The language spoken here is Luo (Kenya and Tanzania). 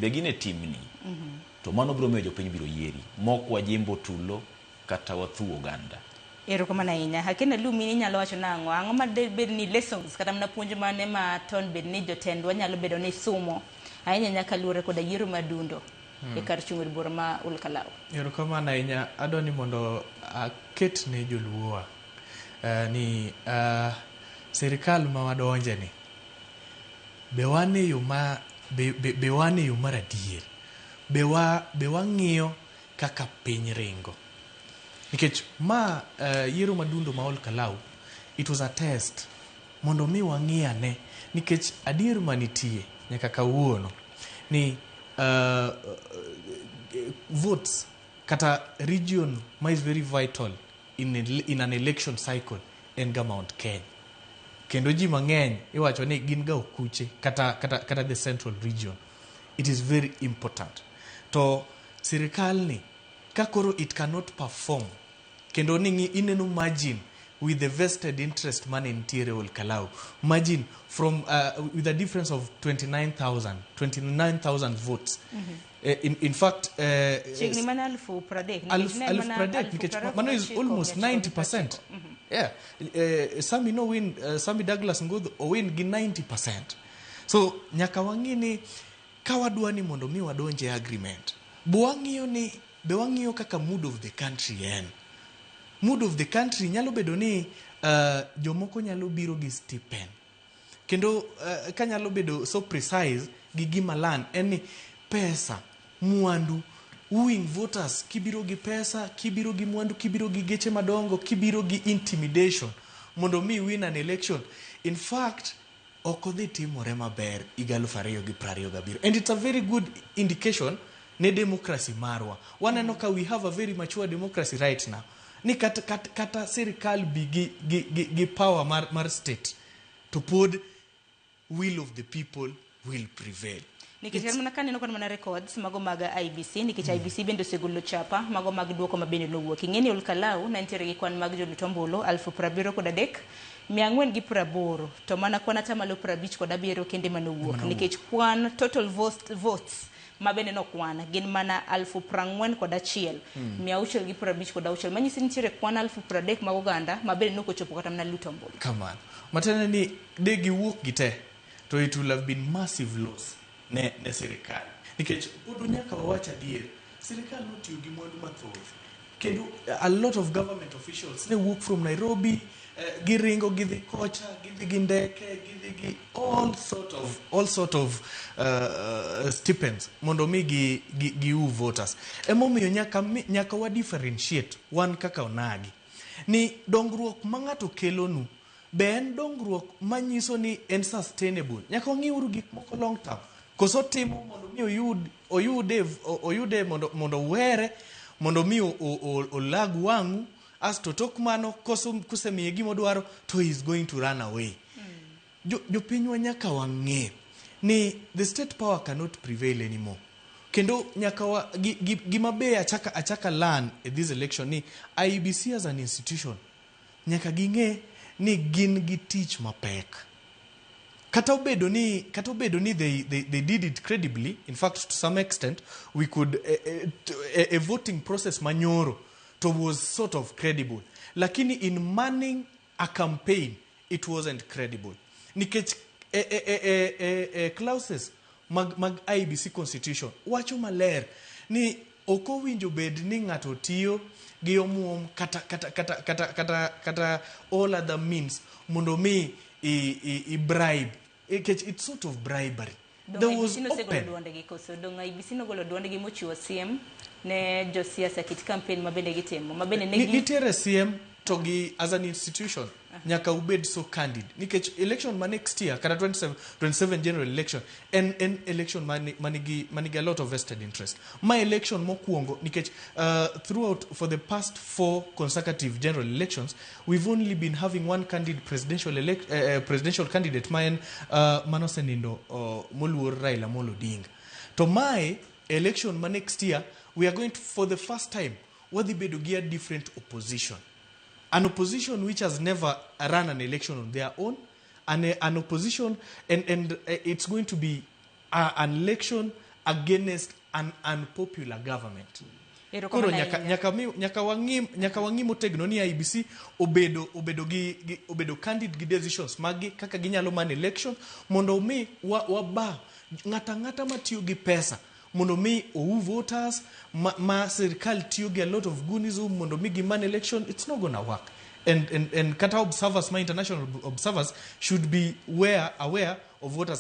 Be gin e timni. To mano biro miyo jopiny biro yieri. Mok wajimbo tulo kata wathuwo oganda. Erokamano ahinya. Akena Lumi, inyalo wacho nang'o? Ang'o ma debed ni lessons kata mana puonj mane ma ton bed ni jotendwa nyalo bedo ni sumo ahinya ahinya kaluwore koda yiero madundo e kar chung' od bura ma Olkalau? Erokamano ahinya. Adwa ni mondo aket ne joluowa ni sirikal ma wadonje ni be wan e yo ma be wan e yo mar adier, be wang'iyo kaka piny ringo, nikech ma yiero madundo ma Olkalau, it was a test mondo mi wang'i ane, nikech adier manitie nyaka kawuono ni votes kata region ma is very vital in an election cycle en ga Mount Kenya, kendo ji mang'eny iwacho ni gin ga okuche kata the central region. It is very important to sirikal ni ka koro it cannot perform kendo ni ineno margin with the vested interest mane nitiere Olkalau, margin from with a difference of 29,000 29,000 votes. In fact, Chiegni mana 30,000. 30,000, nikech mano is almost 90%. Yeah, Sami no win, Sami Douglas Ngudho owin gi 90%. So nyaka wang'i ni ka wadwa ni mondo mi wadonje agreement, bo wang'iyo ni be wang'iyo kaka mood of the country en. Mood of the country nyalo bedo ni jomoko nyalo biro gi stipend, kendo kanyalo bedo so precise gi gima lan en ni pesa, mwandu, wooing voters, kibiro gi pesa, kibiro gi mwandu, kibiro gi geche madongo, kibiro gi intimidation mondo mi win an election, in fact ok odhi timore maber higa 2027. And it's a very good indication ne democracy marwa. Waneno ka we have a very mature democracy right now, ni kata sirikal bi gi power mar state to pod will of the people will prevail. Nikech en mana kaneno kod mana records mago mag IEBC, nikech IEBC bende osegolo chapa mago mag duoko ma bende nowuok. Ing'e ni Olkalau ne nitiere gi kwan mag jolut ombulu 73,480, to mana kwan 57% kende manowuok, nikech kwan total votes ma bende nokwan gin mana 41,656, manyiso ni nitiere kwan 30,000 mag oganda ma bende nokochopo kata mana luto ombulu. Kamano matiende ni de giwuok gi te to it will have been massive loss ne sirikal, nikech pod nyaka wawach adier, sirikal notiyo gi mwandu mathoth, kendo a lot of government officials ne wuok from Nairobi, giringo gidhi kocha, gidhi gi ndeke, gidhi gi all sort of stipends mondo mi gi woo voters. Emomiyo nyaka wa differentiate wan kaka onagi ni dongruok ma ng'ato kelonu be en dongruok manyiso ni en sustainable. Nyaka wang'iuru gik moko long term, koso timo mondo mi oyud oyude mondo uhere, mondo mi olag wang'u asto tok mano koso kosemiye gimodwaro to he is going to run away. Jopinywa nyaka wang'e ni the state power cannot prevail anymore, kendo nyaka wa gima be achaka learn e this election ni IEBC as an institution nyaka ging'e ni gin gi tich mapek, kata obedo ni they did it credibly. In fact, to some extent we could a voting process manyoro to was sort of credible, lakini in manning a campaign it wasn't credible, nikech clauses mag IEBC constitution wacho maler ni ok owinjo bed ni ng'ato tiyo gi omuom kata all other means mondo mi i bribe, nikech it's sort of bribery. There was open duondgi koso dong IEBC nogolo duondgi mochiwo siem ne josiasa kit campaign ma bende gitimo ma bende negi Nitiere siem to gi as an institution nyaka ubed so candid, nikech election ma next year kata 27, 27 general election en election manigi a lot of vested interest, ma election mokwongo, nikech throughout for the past four consecutive general elections we've only been having one candid presidential candidate, ma en manosenindo moluor Raila Amolo Odinga. To mae election ma next year we are going to, for the first time wadhi bedo gi a different opposition, an opposition which has never run an election on their own, and an opposition, and it's going to be an election against an unpopular government. Erokamano Koro nyaka, ahinya. nyaka wang'i motegno ni IEBC obedo gi obedo candid gi decisions magi kaka ginyalo man election mondo mi waba ng'ata ang'ata matiyo gi pesa mondo mi ou voters ma sirikal tiyo gi a lot of goonism mondo mi giman election. It's not gonna work, and kata observers, ma international observers should be aware of what has